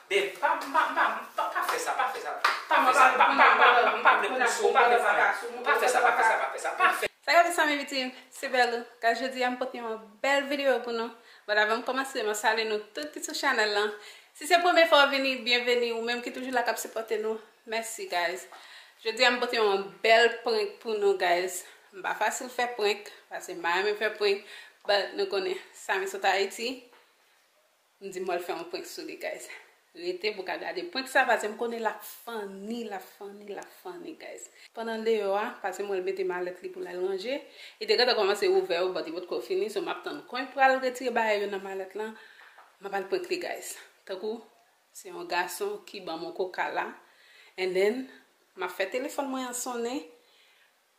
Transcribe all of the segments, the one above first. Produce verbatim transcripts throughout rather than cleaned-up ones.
Babe, pa, pa, pa, pa, pa fè sa, pa fè sa. Pa fè sa, pa, pa, pa, pa, pa vle kout sou, pa vle fè. Pa fè sa, pa fè sa, pa fè sa, pa fè. Sa k ap fèt, sa, men viktim, se Bèlou. Kay jodi a m pote yon bèl videyo pou nou. But avan m kòmanse, mwen salye nou tout ki sou chanèl lan. Si se premye fwa w vini, byenveni. Ou menm ki toujou la k ap sipòte nou, mèsi, guys. Jodi a m pote yon bèl prank pou nou, guys. M pa fasil fè prank, paske m pa renmen fè prank. But nou konnen, Samy sot Ayiti. M di m pral fè yon prank sou li, guys. Rete pou w ka gade prank sa, paske m konnen l ap funny, l ap funny, l ap funny, guys. Pandan l deyò a, paske m wè l mete malèt li pou l al ranje, li te gentan kòmanse ouvè yo, but li potko fini, so m ap tann kon l pral retire bagay yo nan malèt lan, m ap al prank li, guys. Tankou, se yon gason ki ban m yon koka la, and then, m ap fè telefòn mwen an sonnen,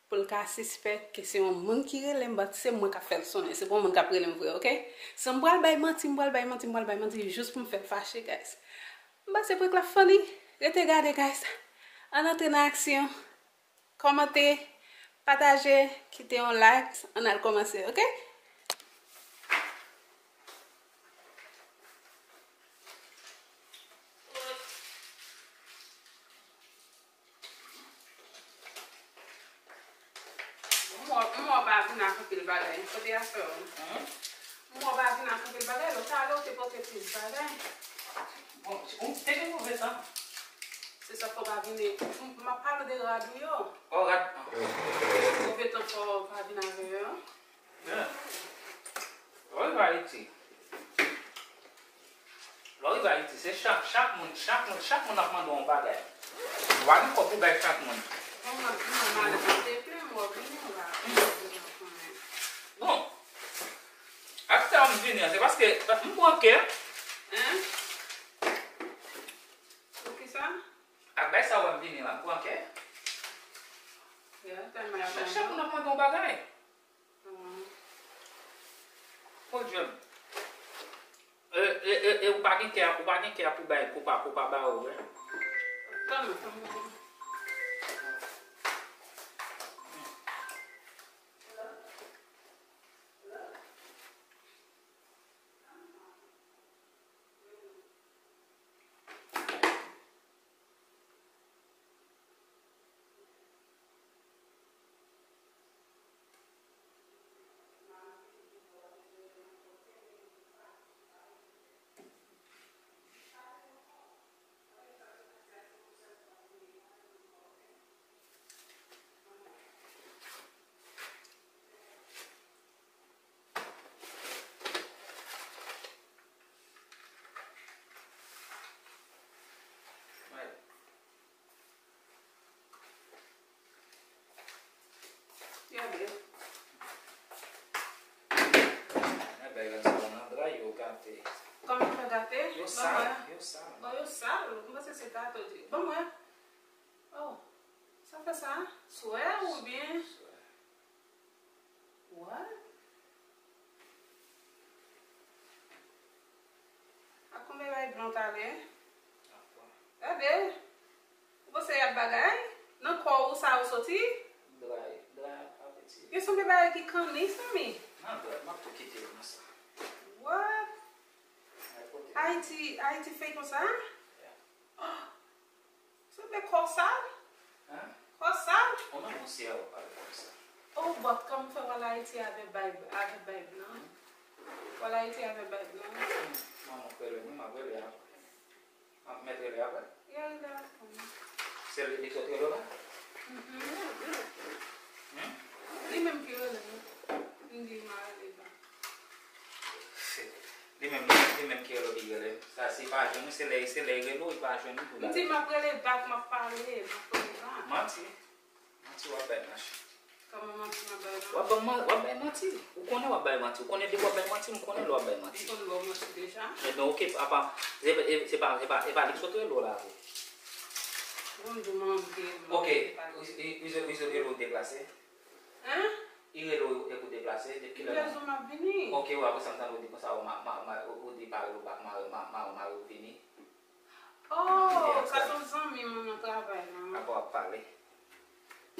pou l ka sispèk ke se yon moun ki rele m, but se mwen k ap fè l sonnen. Se pa yon moun k ap rele m vre, oke? So, m pral bay manti, m pral bay manti, m pral bay manti, jis pou m fè l fache, guys. M panse prank la funny. Rete gade, guys. Ann antre nan aksyon. Kòmante, pataje, kite yon like. Ann al kòmanse, oke? M wè, m wè w pa vin ak anpil bagay. Kote afè w? Hmm? M wè w pa vin ak anpil bagay. Lòt talè w te pote plis bagay. Bon, ou te gen move tan. Se sa fè w pa vini. M, m ap pale de rad ou yo. Oh, rad. Move tan fè w pa vin avè yo. Yeah. Lè w rive Ayiti, lè w rive Ayiti, se chak, chak moun, chak moun, chak moun ap mande w yon bagay. Ou pa gen kòb pou bay chak moun. Bon, mwen, mwen, mwen, mwen te plen, mwen vini la. Bon, ak sa m vini an, se paske m pran kè. Hein? Poukisa? Ak bay sa w wè m vini la, m pran kè. Yeah, tèlman y ap mande. Chak moun ap mande yon bagay. Bon, Dieu. E, e, e, e, ou pa gen kè, ou pa gen kè pou bay, pou pa, pou pa ba ou, wi. Tann, tann, tann. Gade. Ay, bagay sa yo nan dra, yo gate. Kòman fè gate? Yo sal, yo sal. Bon, yo sal. M panse se tato di. Bon, mwen. Oh, sa fè sa? Swè oubyen? Swè. What? A konbyen bay blan w t ale? Apa. Gade. Ou panse y ap bagay? Nan kò ou sa yo soti? Dra, dra a piti. Yo sanble bagay ki kanni, Samy. Nan dra, m ap tou kite l konsa. What? Ay, pote. Ayiti, Ayiti fè konsa? Yeah. Oh! Sanble kò w sal? Hein? Kò w sal? Ou nan pousyè, ou pale konsa. Oh, but kòman w fè w al Ayiti avè bay, avè bay blan? W al Ayiti avè bay blan? Hmm. Manman kwè lè mwen, m ap rele apre. M ap mèt rele apre? Yeah, rele apre. Se li, li sot rele w la? Mhm. Hmm? Li menm ki rele m. M di m a rele bak. Li menm, li menm ki rele w, li rele m. Sa, si pa jwenn ou, se lè, se lè li rele w, li pa jwenn ou pou bagay. M di m ap rele bak, m ap pale, m ap rele bak. Manti. Manti w ap bay, mache. Kòman manti m ap bay la? W ap ban man-, w ap bay manti. Ou konnen w ap bay manti. Ou konnen depi w ap bay manti, m konnen lè w ap bay manti. M konn ba w manti deja. Ebyen, oke, apa, se, se, se pa, se pa, se pa li k sot rele w la, vre. Bon, m di w manman m te rele m. Oke, li, li, li sot rele w deplase? Hein? Li rele w epi w deplase, depi kilè? Li di w m ap vini. Oke, wi, apre sa m tande w di konsa, w ma-, ma-, ma-, ou, ou di mari w bak, mari, ma-, ma-, mari w vini. Oh, sa se yon zanmi m nan travay la. Apa w ap pale.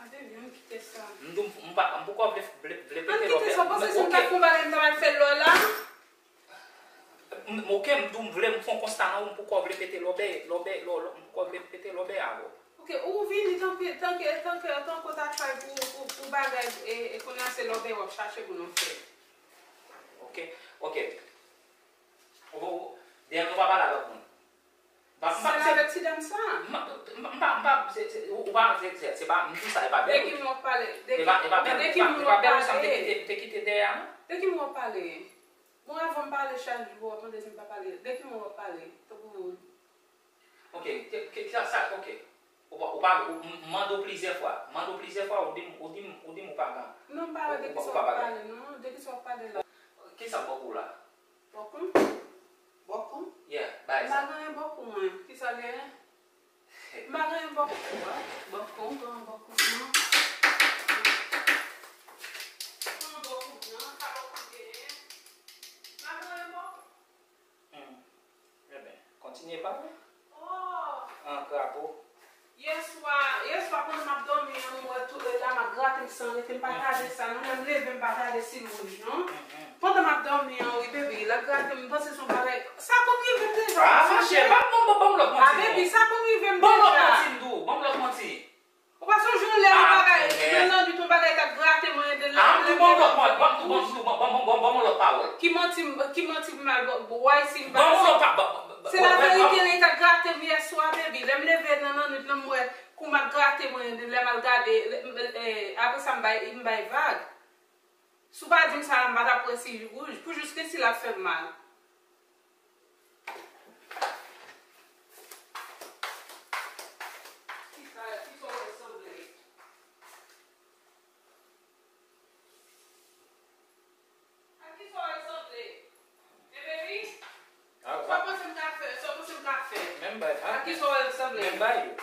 Ave vin kite sa. M di w, m pa, m poko vle, vle, vle pete lòbè. Ann kite sa, panse si m ta fè yon bagay, m ta pral fè lò la. M, ok, m di w, m vle m fè yon konsta nan ou, m poko vle pete lòbè, lòbè, lò, lò, m poko vle pete lòbè avè w. Ok, ou vini tanke, tanke, tanke, tanke w ta try pou, pou, pou bagay, e, e kounye a se lòbè w ap chache pou nou fè. Ok, ok. Ou, ou, dèyè m, ou pa pale a lòt moun. M pa, m pa, se avèk ti dam sa. M pa, m pa, m pa, se, se, ou, ou pa, se, se, se pa, m di sa, e pa bèl. De ki moun w ap pale? De ki, de ki moun w ap pale? E pa bèl, e pa bèl, sa m te kite, m te kite dèyè a, non? De ki moun w ap pale? Bon, avan m pale chak jou, w ap mande si m pa pale. De ki moun w ap pale? Tankou. Ok, ke, ke, ke, sa, ok. Ou pa, ou pa, ou, m, m mande w plizyè fwa. M mande w plizyè fwa, ou di m, ou di m, ou di m ou pa gen. Non, m pa wè de ki sa w ap pale, non. De ki sa w ap pale la? Kisa bòkò w la? Bòkò? Bòkò? Yeah, bay sa. M pa gen bòkò, mwen. Kisa l ye? M pa gen bòkò, a. Bòkò, m gen bòkò, non. M gen bòkò, non. Sa bòkò genyen? M pa gen bòkò. Hmm. Ebyen, kontinye pale. Oh! An krapo. Yèswa, yèswa pandan m ap dòmi an, m wè tou, e, Dama grate m san rete, m pa t ale sa non, lè m leve m pa t ale si l wouj non. Pandan m ap dòmi an, wi, baby, l ap grate m, m panse se yon bagay. Sa konn rive m deja. Ah, monchè, ban m, ban m, ban m lòt manti. Ah, baby, sa konn rive m deja. Ban m lòt manti, m di w, ban m lòt manti. Ou pa sonje yon lè yon bagay, nan lannwit yon bagay t ap grate mwen, de lè m leve. Ah, m di w, ban m lòt manti, ban m di w, ban m di w, ban m, ban m, ban m, ban m yon lòt pawòl. Ki manti m, ki manti m al, why si m pa. Ban m yon lòt pa, ban, ban, se laverite lè l t ap grate m yèswa, baby. Lè m leve nan lannwit lan, m wè kou m ap grate mwen, lè m al gade, lè, m, e, apre sa m bay, m bay vag. Si w pa di m sa la, m pa t ap wè si l wouj, pou jis ke si l ap fè m mal. Kisa, kisa w wè l sanble? A kisa w wè l sanble? Ebyen wi. Sa w panse m ka fè? Sa w panse m ka fè? Menm bay. A kisa w wè l sanble? Menm bay yo.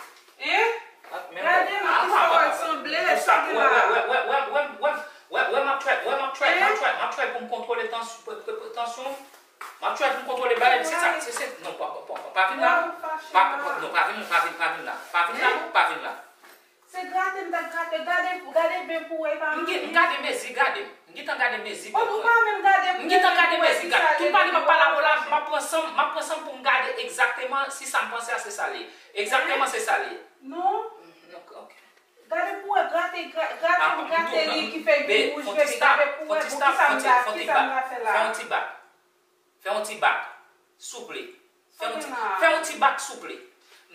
Hein? Gade m, a kisa w wè l sanble? Sa ki la? Wè, wè, wè, wè, wè, wè, wè, wè, m ap try, wè, m ap try, m ap try, m ap try pou m kontwole tansyon, pou, pou, pou tansyon. M ap try pou m kontwole bagay, se sa, se, se, non, pa, pa, pa, pa vin la. Pa, pa, non, pa vin, pa vin, pa vin la. Pa vin la, non, pa vin la. Se grate m t ap grate, gade, gade byen pou wè, e pa manyen. M gen, m gade mezi, gade. M gentan gade mezi pou mwen. Ou pa menm gade pou wè. M gentan gade mezi, gade. Tout pale m ap pale avè w la, m ap pran san m, m ap pran san m pou m gade egzakteman si sa m panse a se sa l ye. Egzakteman se sa l ye. Non. Ok, ok. Gade pou wè, grate, gra-, grate, grate li ki fè l vin wouj, baby. Gade pou wè, bon, kisa m ta, kisa m ta fè la? Fè yon ti bak. Fè yon ti bak, souple. Fè yon ti, fè yon ti bak, souple.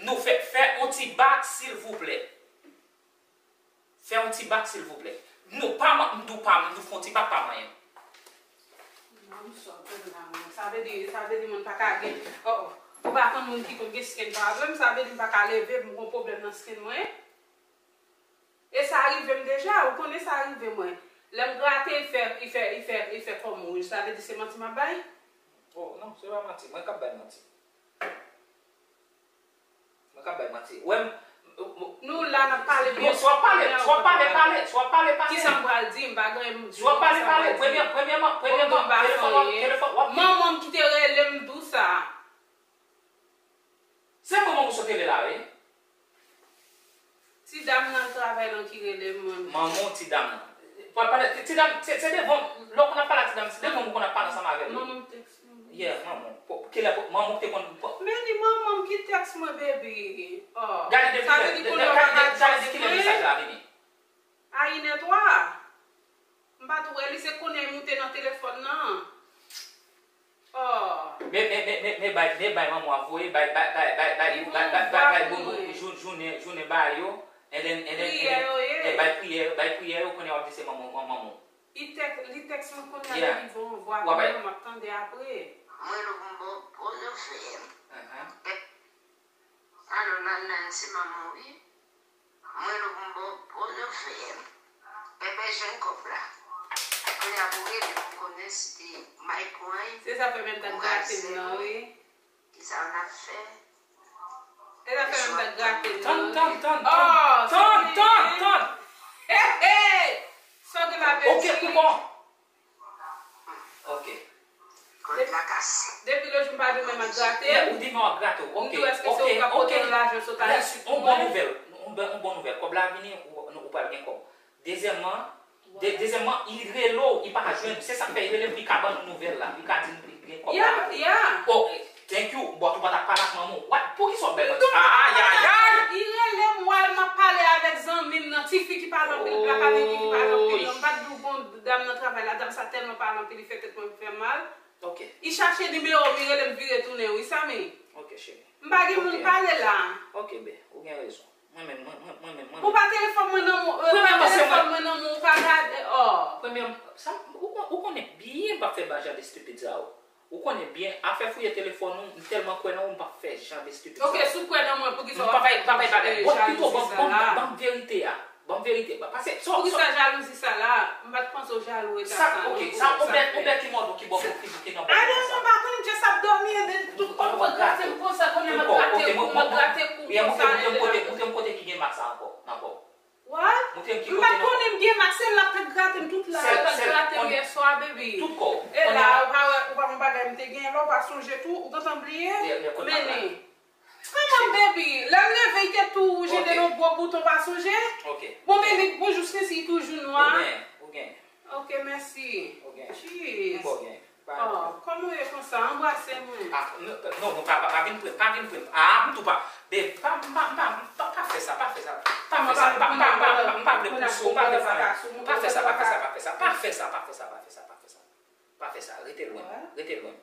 Nou fè, fè yon ti bak, silvouplè. Fè yon ti bak, silvouplè. Nou pa man-, m di w pa, m di w fè yon ti bak, pa manyen. Non, m sòt la, mwen. Sa vle di, sa vle di moun pa ka gen, oh, oh. Ou pa konn moun ki konn gen skin problem, sa vle di m pa ka leve, m gon pwoblèm nan skin mwen. E sa rive m deja, ou konnen sa rive mwen. Lè m grate, li fè, li fè, li fè, li fè kò m wouj. Sa vle di se manti m ap bay? Oh, non, se pa manti. Mwen k ap bay manti. Mwen k ap bay manti. Wè m, m, m, nou la, n ap pale byen. Bon, si w ap pale, si w ap pale, pale, si w ap pale, pale. Kisa m pral di? M pa gen, m di w sa m pral di. Si w ap pale, pale. Premye, premyèman, premyèman, telefòn w ap, telefòn w ap. Manman m ki te rele m di w sa. Se manman w sot rele la, wi. Ti dam nan travay lan ki rele m, mwen. Manman w ti dam nan. Pral pale, ti dam, se, se devan, lè w konn ap pale ak ti dam, se devan m ou konn ap pale ansanm avè l, wi. Manman m tèks mwen. Yeah, manman w. Po, kilè, po, manman w te konn, po. Men li manman m ki tèks mwen, baby. Oh. Gade depi kilè, gade, gade, gade kilè mesaj la vini. A inè twa. M pa t wè li, se kounye a l moute nan telefòn nan. Oh. Men, men, men, men, men bay, men bay manman w ap voye, bay, bay, bay, bay, bay, li bay, bay, bay, bay, voye. Jou-, jounen, jounen bay yo, and then, and then, and then, priyè yo ye. Eh, bay priyè, bay priyè yo, kounye a w ap di se manman, manman w. Li tèk-, li tèks mwen kounye a, yeah, depi bon vwa, kounye a m ap tande apre. Mwen lou m bon, bon, yo fè m. Uh-huh. Alo, Nannan, se manman w, wi. Mwen lou m bon, bon, yo fè m. Enben, jwenn kòb la. Kounye a pou rele m konnen si te may pwen. Se sa fè menm tan grate m nan, wi. Kisa n ap fè? Se sa fè menm tan grate m nan, wi. Tann, tann, tann, tann, tann, tann. Hey, hey! Sa w gen la, bèl cheri? Ok, pou bon. Ok. Depi, depi lòt jou m pa di menm ap grate m. Yeah, ou di menm ap grate w. Ok, m di w èske se ou k ap pote yon lajan sot a Lèsik, yon bon nouvèl. Yon bon, yon bon nouvèl. Kòb la vini, ou, ou pral gen kòb. Dezyèmman, de, dezyèmman, li rele w, li pa jwenn. Se sa k fè li rele m pou li ka ban nou nouvèl la. Li ka di nou li gen kòb la. Yeah, yeah. Oh, thank you. But ou pa t ap pale ak manman w. What? Poukisa w ap bay manti? Ayayay! Li rele m, wè m ap pale avèk zanmi m nan, tifi ki pale anpil, Black American ki pale anpil nan. M pa t di w bon dam nan travay la, dam sa tèlman pale anpil, li fè tèt mwen fè mal. Ok. Li chache nimewo m, li rele m vire tounen, wi, Samy. Ok, cheri. M pa gen moun pale la. Ok, bè, ou gen rezon. Mwen menm, mwen, mwen, mwen menm, mwen menm. Ou pa telefòn mwen nan men w, ou pa telefòn mwen nan men w, ou pa gade, oh. Premyèman, sa, ou kon-, ou konnen byen m p ap fè ba jan de stupid sa yo. Ou konnen byen, afè Fouye telefòn ou, m tèlman kwè nan ou, m p ap fè jan de stupid sa. Ok, si w kwè nan mwen, poukisa w ap fè jalouzi sa la? Ban m verite a. Ban m verite. Paske, so, poukisa jalouzi sa la? M pa t panse w jalou eta sa, non. Ok, sa, ou bèt, ou bèt ki mòd ou ki bò pou fizike nan bò. Ay, non, m pa konn, just ap dòmi, e de tout kò m grate m konsa, konnen m ap grate kou, m ap grate kou konsa, e de la. Montre m kote ki gen mak sa ankò, nan kò w. What? M pa t konnen m gen mak, se l ap t ap grate m tout la, l ap t ap grate m yè swa, baby. Tout kò. E la, ou pa wè, ou pa wè yon bagay m te genyen la, ou pa sonje tou, ou gentan bliye? Men li. Come on, baby. Lè m leve, li te tou wouj, li te yon gwo bouton, pa sonje? Bon, men li, bonjou, si, si, li toujou nwa. Ou gen, ou gen. Ok, mèsi. Ou gen. Jeez. M ba w gen. Oh, kòman w ye konsa? Anbrase mwen. Ah, non, non, non, pa, pa, pa vin pre m, pa vin pre m. Ah, m tou pa. Babe, pa, pa, pa, pa, pa fè sa, pa fè sa. Pa fè sa, pa, pa, pa, pa, m pa vle pouse w, pa vle fè anyen. Pa fè sa, pa fè sa, pa fè sa, pa fè sa, pa fè sa, pa fè sa, pa fè sa. Pa fè sa, rete lwen, rete lwen.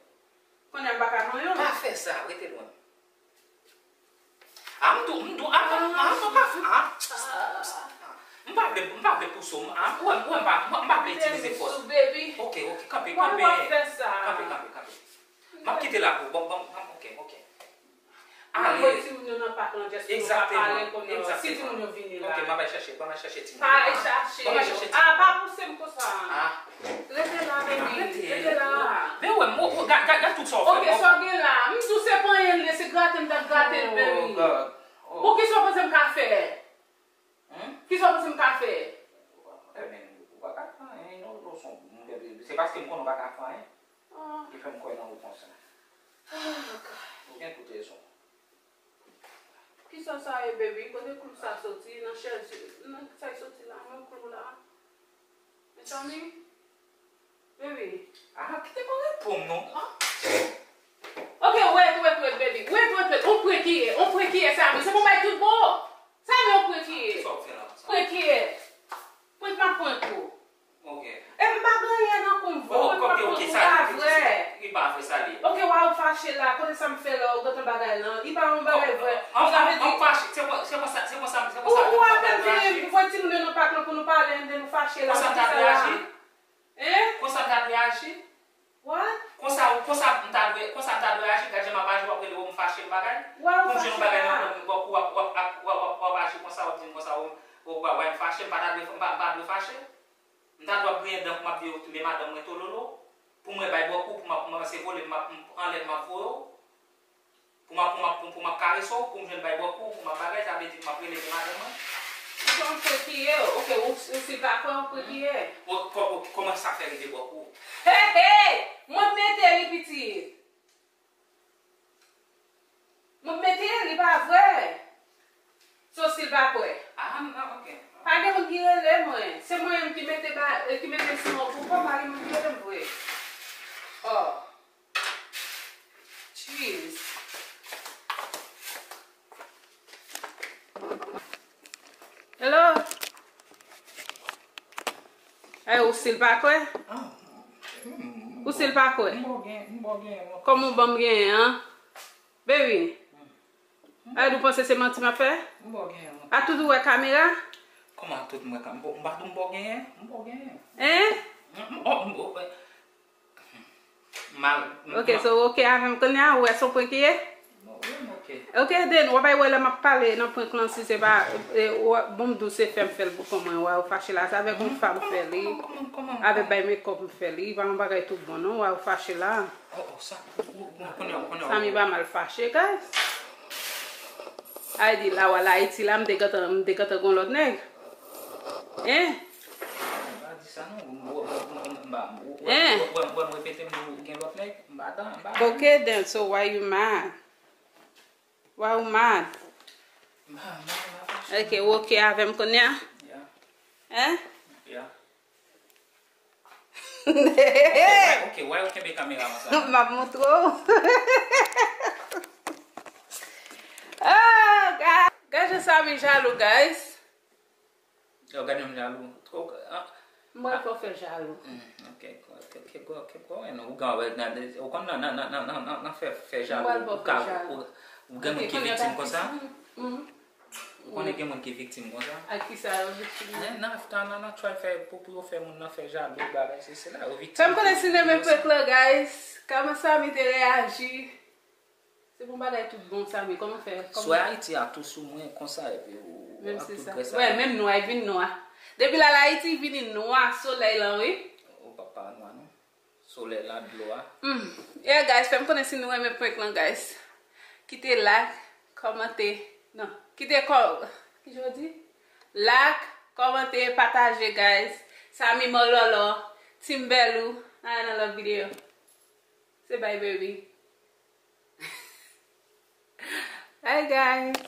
Kounye a m pa ka manyen w. Pa fè sa, rete lwen. Ah, m tou, m tou, ah, ah, ah, ah, ah, m pa vle, m pa vle pouse w, ah, ou wè, ou wè, m pa, m pa, m pa vle itilize fòs. Ok, ok, kanpe, kanpe. Kanpe, kanpe, kanpe. M ap kite la pou, bon, bon, bon, ok, ok. Ale. Mwen voye timoun yo nan pak lan, just pou nou ka pale kounye a, si timoun yo vini la. Ok, m ap al chache, m ap al chache timoun yo. Pa al chache yo. Ah, pa pouse m konsa. Ah. Rete la, baby. Rete la. Men wè, m, w, w, gad, gad, gad tout sa w fè. Ok, sa w gen la? M di w se panyen l ye, se grate m t ap grate l, baby. Oh, God. Oh. Poukisa w panse m ka fè? Hmm? Kisa w panse m ka fè? Ebyen, ou pa ka fè anyen, non, non, se paske m konnen ou pa ka fè anyen ki fè m kwè nan ou konsa. Oh, God. Ou gen tout rezon. Kisa sa ye, baby? Kote klou sa soti? Nan chèz, nan sa y soti la? Nan klou la? Mezanmi? Baby. Ah, kite mwen reponn non. Ah. Ok, wait, wait, wait, baby. Wait, wait, wait. On prank ki ye? On prank ki ye, Samy? Se pou bay tout bon. Samy, on prank ki ye? Kisa w ap fè la konsa? Prank ki ye? Prank m ap prank ou. Ok. E m pa gen anyen nan kou m vre. Prank m ap prank ou, pa vre. Li pa vre sa li ye. Ok, wa ou fache la. Kote sa m fè la, ou gentan bagay lan. Li pa yon bagay vre. Sa vle di. An fache, se konsa, se konsa, se konsa, se konsa. Ou ap mete voye timoun yo nan pak lan pou nou pale, and then ou fache la. Konsa m ta dwe aji? Hein? Konsa m ta dwe aji? What? Konsa, konsa m ta dwe, konsa m ta dwe aji, gad jan m ap aji, w ap rele w, m fache, m bagay. Pou m jwenn yon bagay nan men w, m bò kou, w ap, w ap, w ap, w ap, w ap aji konsa, w ap di m konsa, w, w, w, w, m fache, m pa ta dwe, m pa, m pa dwe fache. M ta dwe ap griyen dan pou m ap di yo, men madanm mwen tololo, pou mwen bay bò kou, pou m ap kòmanse vole, m ap, m, anlè m ap voye w. Pou m ap, pou m ap, pou, pou m ap karese w, pou m jwenn bay bò kou, pou m ap bagay, sa vle di pou m ap rele men madanm mwen. Ou se yon prank ki ye, ok, ou, ou si pa kwè yon prank ki ye. Bon, kò-, ok, kòman sa fè rive bò kou? Hey, hey! Mwen mete li pitit. Mwen mete li, pa vre. So si l pa kwè. Ah, m, ah, ok. Pa gen moun ki rele mwen. Se mwen menm ki mete ba, ki mete siman pou kò, pa gen moun ki rele m vre. Oh. Jeez. Hello? Ay, ou si l pa kwè? Ah, hmm, ou si l pa kwè? M bò gen, m bò gen. Kòman w ban m genyen an? Baby. Hmm. Ay, ou panse se manti m ap fè? M bò gen. A tout ou wè kamera? Kòman a tout m wè kamera? M pa tou m bò genyen? M bò genyen. Hein? M, m, oh, m, oh, eh. Mal. Ok, so ok avè m kounye a, ou wè se yon prank ki ye? Bon, wi, m ok. Ok, then, w ap bay wè lè m ap pale nan prank lan, si se pa, e, w ap, bon, m di w se fè m fè l pou kò mwen, wè, ou fache la, se avèk yon fanm m fè li, avèk bay makeup m fè li, pa yon bagay tout bon, non, wè, ou fache la. Oh, oh, sa, ou, ou, kounye a, kounye a. Samy pa mal fache, guys. Ay, di la, w al Ayiti la, m te gentan, m te gentan gon lòt nèg. Hein? Pa di sa non, ou, ou, ou, ou, ou, ou, ou, ou, ou, ou, ou repete m di ou gen lòt nèg, m pa dan, m pa dan. Ok then, so why you mad? Why you mad? M pa, m pa, m pa fache. Ok, ou ok avè m kounye a? Yeah. Hein? Yeah. Ok, why ou kenbe kamera konsa? M ap montre w. Oh, God. Gad jan Samy jalou, guys. Yo, gade yon jalou. Twò, ah. M pral fè w fè jalou. Mm, ok, ok, ok, ok, ok, ok, non, ou gen wè nan, ou konn nan, nan, nan fè, fè jalou, ou ka, ou, ou gen moun ki viktim konsa? Mm, mm. Konnen gen moun ki viktim konsa. Ak ki sa yo viktim? Nan afta nan nan try fè pou pou yo fè moun nan fè jalou bagay se se la yo viktim. Fè m konnen si n renmen prank lan, guys. Kòman Samy te reyaji? Se bon bagay tout bon, Samy. Kòman fè? Kòman- Swè Ayiti a tou sou mwen konsa epi ou Menm ak se tout sa. grès Wè, menm nou, ay vin nwa. Depi l al Ayiti, vini nwa, solèy lan, wi. O papa nwa non. Solèy la, dlo a. Hmm. Yeah, guys, fè m konnen si nou renmen prank lan, guys. Kite like, kòmante. Non, kite kò... Ki jan w di? Like, kòmante, pataje, guys. Samy Mòlòlò, Team Bèlou. Nan yon lòt videyo. Se bye, baby. Bye, guys.